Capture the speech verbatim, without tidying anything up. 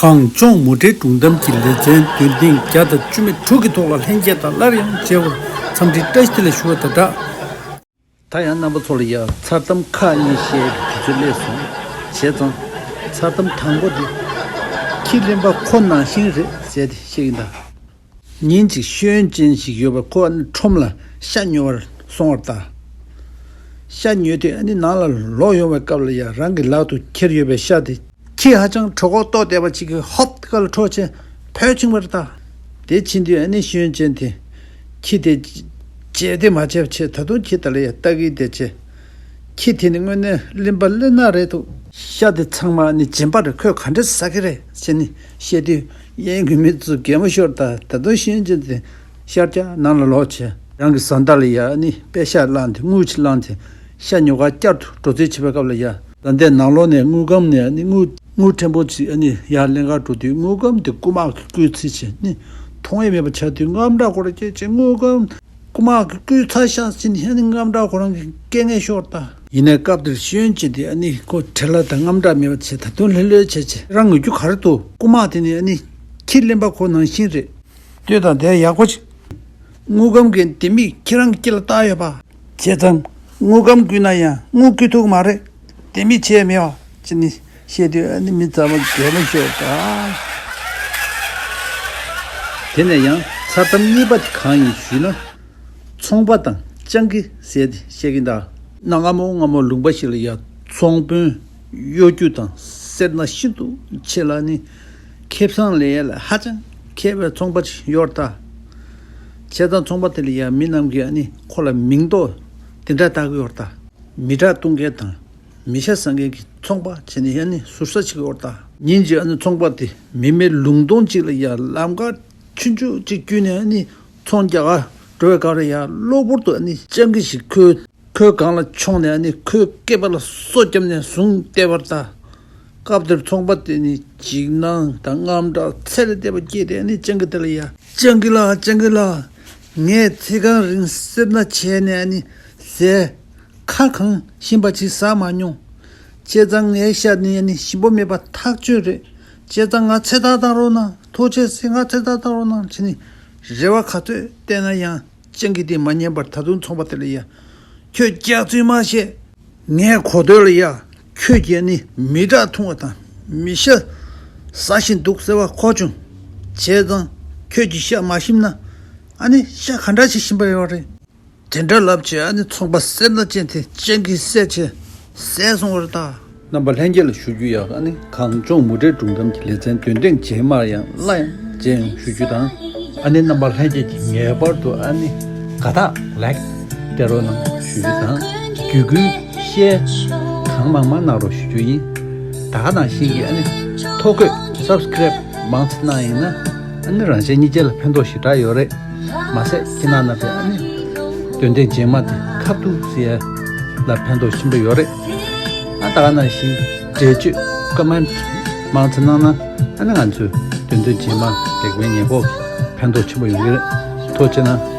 གངས་ལྗོངས་མུ་འབྲེལ་སྒྲུང་གཏམ་གྱི་ལེ་ཚན་འདོན་ཐེངས་བརྒྱ་དང་བཅུ་མེད་དྲུག་གི་ཐོག་ལ་ལྷན་རྒྱས་དང་སླར་ཡང་མཇལ་བར་འཚམས་འདྲི་བཀྲ་ཤིས་བདེ་ལེགས་ཞུ་བ་དང་སྦྲགས། ད་ཡང་རྣམ་པ་ཚོ་ལ་ཡང་མཚར་གཏམ་ཁག་གཉིས་བཤད་པའི་དུས་ཚོད་སླེབས་སོང་། བྱས་ཙང་མཚར་གཏམ་དང་པོ་དེ། ཁྱི་གླེན་པ་ཁོ་ནང་བཞིན་རེད་ཟེར་ཏེ་བཤད་ཀྱིན་གདའ། ཉིན་གཅིག་ཤེས་ཡོན་ཅན་ཞིག་ཡོད་པ་ཁོ་ཨ་ནི་ཁྲོམ་ལ་ཤ་ཉོ་བར་སོང་བར་གདའ། ཤ་ཉོས་དུས་ཨ་ནི་ནང་ལ་ལོག་ཡོང་བའི་སྐབས་ལ་ཡང་རང་གི་ལག་ཏུ་འཁྱེར་ཡོད་པའི་ཤ་དེ་ཁྱི་ཧ་ཅང་གྲོད་ཁོག་ལྟོགས་བསྡད་པ་ཅིག་གིས་ཧོབ་ཁ་ལ་ཁྲོ་བྱས་ཕོད་ཕྱིན་པར་གདའ། དེ་ཕྱིན་དུས་ཨ་ནི་ཤེས་ཡོན་ཅན་དེ་ཁྱི་དེ་བྱས་ཏེ་མ་བྱས་པ་བྱས། ད་དུང་ཁྱི་དེ་ལ་ཡང་ལྟ་གིན་བསྡད་བྱས། ཁྱི་དེ་ནི་དངོས་གནས་གླེན་པ་གླེན་ནག་རེད་འདུག། ཤ་དེ་ཚང་མ་ནི་སྦྱིན་པ་རེད། ཁོས་ག་འདྲས་ཟ་གི་རེད་ཟེར་ནས་བཤད་དུས་གཡས་གཡོན་གྱི་མི་ཚོ་གད་མོ་ཤོར་དང་། ད་དུང་ཤེས་ཡོན་ཅན་དེ་ཤར་རྒྱག་ནང་ལ་ལོག་བྱས། རང་གི་བཟའ་ཟླ་ལ་ཡ་ནི་པད་ཤག་བླངས་ཏེ་དངུལ་ཅིག་བླངས་ཏེ་ཤ་ཉོ་གར་བསྐྱར་དུ་འགྲོ་རྩིས་བྱེད་པའི་སྐབས་ལ་ཡ། ད་ལྟའི་ནང་ལོགས་ནས་དངུལ་སྒམ་ནས་ནི་དངུལ་དངུལ་ཕྲན་བུ་ཅིག་ཨ་ནི་ཡར་ལེན་གར་འགྲོ་དུས་དངུལ་སྒམ་དེ་རྐུ་མ་གིས་བརྐུས་ཚར་བྱས་ནི་མཐོང་ཡས་མེད་པ་ཆགས་དུས་དངངས་སྐྲག་ཁོ་རང་སྐྱེས་བྱས། དངུལ་སྒམ་རྐུ་མ་གིས་བརྐུས་ཚར་ཤག་ཟེར་ནས་ཨ་ནི་དངངས་སྐྲག་ཁོ་རང་གིས་སྐྱེ་ངེས་ཤོར་ད། ཡིན་ནའི་སྐབས་དེར་ཤེས་ཡོན་ཅན་དེ་ཨ་ནི་ཁོ་བྲེལ་བ་དང་དངངས་སྐྲག་མེད་པ་བྱས། ད་དུང་ལྷོད་ལྷོད་བྱས་བྱས། རང་ངུ་རྒྱུ་ག་རེ་འདུག། རྐུ་མ་དེ་ནི་ཨ་ནི་ཁྱི་གླེན་པ་ཁོ་ནང་བཞིན་རེད། ལྟོས་དང་། དེ་ཡག་པོ་ཅིག། དངུལ་སྒམ་གྱི་ལྡེ་མིག་ཁྱེད་རང་གི་དཀྱིལ་ལ་བཏགས་ཡོད་པ། བྱས་ཙང་དངུལ་སྒམ་བརྐུས་ན་ཡང་དངུལ་བརྐུས་ཐུབ་ཀྱི་མ་རེད། ལྡེ་མིག་བྱས་མེད་པ་ཅི་ནི་བཤད་དུས་ཨ་ནི་མི་ཚང་མ་གད་མོ་ཤོར་ད། དེ་ནས་ཡང་མཚར་གཏམ་གཉིས་པ་དེ་གང་ཡིན་ཞུས་ན། ཚོང་པ་དང་སྤྱང་ཀི་ཟེར་ཏེ་བཤད་ཀྱིན་གདའ། གནའ་སྔ་མོ་སྔ་མོ་ལུང་པ་ཞིག་ལ་ཡ་ཚོང་དཔོན་གཡོ་སྒྱུ་དང་སེར་སྣ་ཤིན་ཏུ་ཆེ་ལ་ནི་ཁེ་བཟང་ལེན་ཡས་ལ་ཧ་ཅང་མཁས་པའི་ཚོང་པ་ཞིག་ཡོད་ད། བྱས་ཙང་ཚོང་པ་དེ་ལ་ཡ་མི་རྣམས་ཀྱིས་ཨ་ནི་ཁོ་ལ་མིང་འདོགས་དེ་འདྲ་བཏགས་ཀྱི་ཡོད་ད། མི་དྲག་བཏུང་མཁན་དང་མི་ཤ་ཟ་མཁན་གྱི་ཚོང་པ་བྱས་ནས་ཨ་ནི་ཟུར་ཟ་བྱེད་ཀྱི་ཡོད་ད། ཉིན་གཅིག་ཨ་ནི་ཚོང་པ་དེ་མི་མེད་ལུང་སྟོང་ཅིག་ལ་ཡ་ལམ་ཁ་ཆུང་ཆུང་ཅིག་བརྒྱུད་ནས་ཨ་ནི་ཚོང་རྒྱག་གར་འགྲོ་བའི་སྐབས་ལ་ཡ་གློ་བུར་དུ་ཨ་ནི་སྤྱང་ཀི་ཞིག་ཁོའི་ཁོའི་སྒང་ལ་མཆོངས་ནས་ཨ་ནི་ཁོའི་སྐེད་པ་ལ་སོ་བརྒྱབ་ནས་བཟུང་བསྡད་པ་རེད་ད། སྐབས་དེར་ཚོང་པ་དེ་ནི་འཇིགས་སྣང་དང་དངངས་སྐྲག་ཚད་ལས་འདས་པ་སྐྱེས་ཏེ་ཨ་ནི་སྤྱང་ཀི་དེ་ལ་ཡ། སྤྱང་ཀི་ལགས། སྤྱང་ཀི་ལགས། ངས་ཚེ་གང་རིང་སེར་སྣ་བྱས་ནས་ཨ་ནི་ཟས་ཁ་གང་ཞིམ་པ་ཅིག་ཟ་མ་མྱོང་། བྱས་ཙང་ངའི་ཤ་ནི་ཨ་ནི་ཞིམ་པོ་མེད་པ་ཐག་ཆོད་རེད། བྱས་ཙང་ང་ཚེ་ཐར་བཏང་རོགས་གནང་། ཐུགས་རྗེ་ཆེ། ང་ཚེ་ཐར་བཏང་རོགས་གནང་བྱས་ནས་རེ་བ་ག་ཚོད་བཏོན་ན་ཡང་སྤྱང་ཀི་དེས་མ་ཉན་པར་ད་དུང་ཚོང་པ་དེ་ལ་ཡ། ཁྱོད་སྐྱག་རྫུན་མ་བཤད། ངའི་གོ་ཐོས་ལ་ཡ། ཁྱོད་ཀྱིས་ནི་མི་དྲག་འཐུང་བ་དང་མི་ཤ་ཟ་བཞིན་འདུག་ཟེར་བ་གོ་བྱུང་། བྱས་ཙང་ཁྱོད་ཀྱིས་ཤ་མ་ཞིམ་ན་ཨ་ནི་ཤ་ག་འདྲ་ཞིག་ཞིམ་པ་ཡོད་རེད། དེ་འདྲ་ལབ་བྱས་ཨ་ནི་ཚོང་པ་སེར་སྣ་ཅན་དེ་སྤྱང་ཀིས་བསད་བྱས་བཟས་སོང་བ་རེད་ད། རྣམ་པ་ལྷན་རྒྱས་ལ་ཞུ་རྒྱུ་ཡག་ཨ་ནི་གངས་ལྗོངས་མུ་འབྲེལ་སྒྲུང་གཏམ་གྱི་ལེ་ཚན་འདོན་ཐེངས་རྗེས་མར་ཡང་སླར་ཡང་མཇལ་ཡོང་ཞུ་རྒྱུ་དང་། ཨ་ནི་རྣམ་པ་ལྷན་རྒྱས་ཀྱིས་ངེས་པར་དུ་ཨ་ནི་དགའ་རྟགས་ལའིཀ་སྟེར་རོགས་གནང་ཞུ་རྒྱུ་དང་། བརྒྱུད་སྐུལ་ཤེར་གང་མང་མང་གནང་རོགས་ཞུ་རྒྱུ་ཡིན། ད་ག་ནང་བཞིན་གྱི་ཨ་ནི་ཐོ་འགོད་སབ་སི་ཀེ་རེབ་མང་ཙམ་གནང་ཡིན་ན་ཨ་ནི་རང་གཞན་གཉིས་ཆ་ལ་ཕན་ཐོགས་ཞེ་དྲག་ཡོད་རེད། མ་ཟད་ཁྱེད་རྣམ་པས་ཨ་ནི་འདོན་ཐེངས་རྗེས་མ་དེ་ཁ་ཐུག་ཟེར་ཡ་ལ་ཕན་ཐོགས་ཆེན་པོ་ཡོད་རེད། ཨ་ད་ག་ནང་བཞིན་འགྲེལ་བརྗོད་ཀོ་མེན་ཊི་མང་ཙམ་གནང་ན་ཨ་ནི་ང་ཚོས་འདོན་ཐེངས་རྗེས་མ་དེ་གའི་ཉེ་འཁོར་ཕན་ཐོགས་ཆེན་པོ་ཡོང་གི་རེད། ཐུགས་རྗེ་གནང་།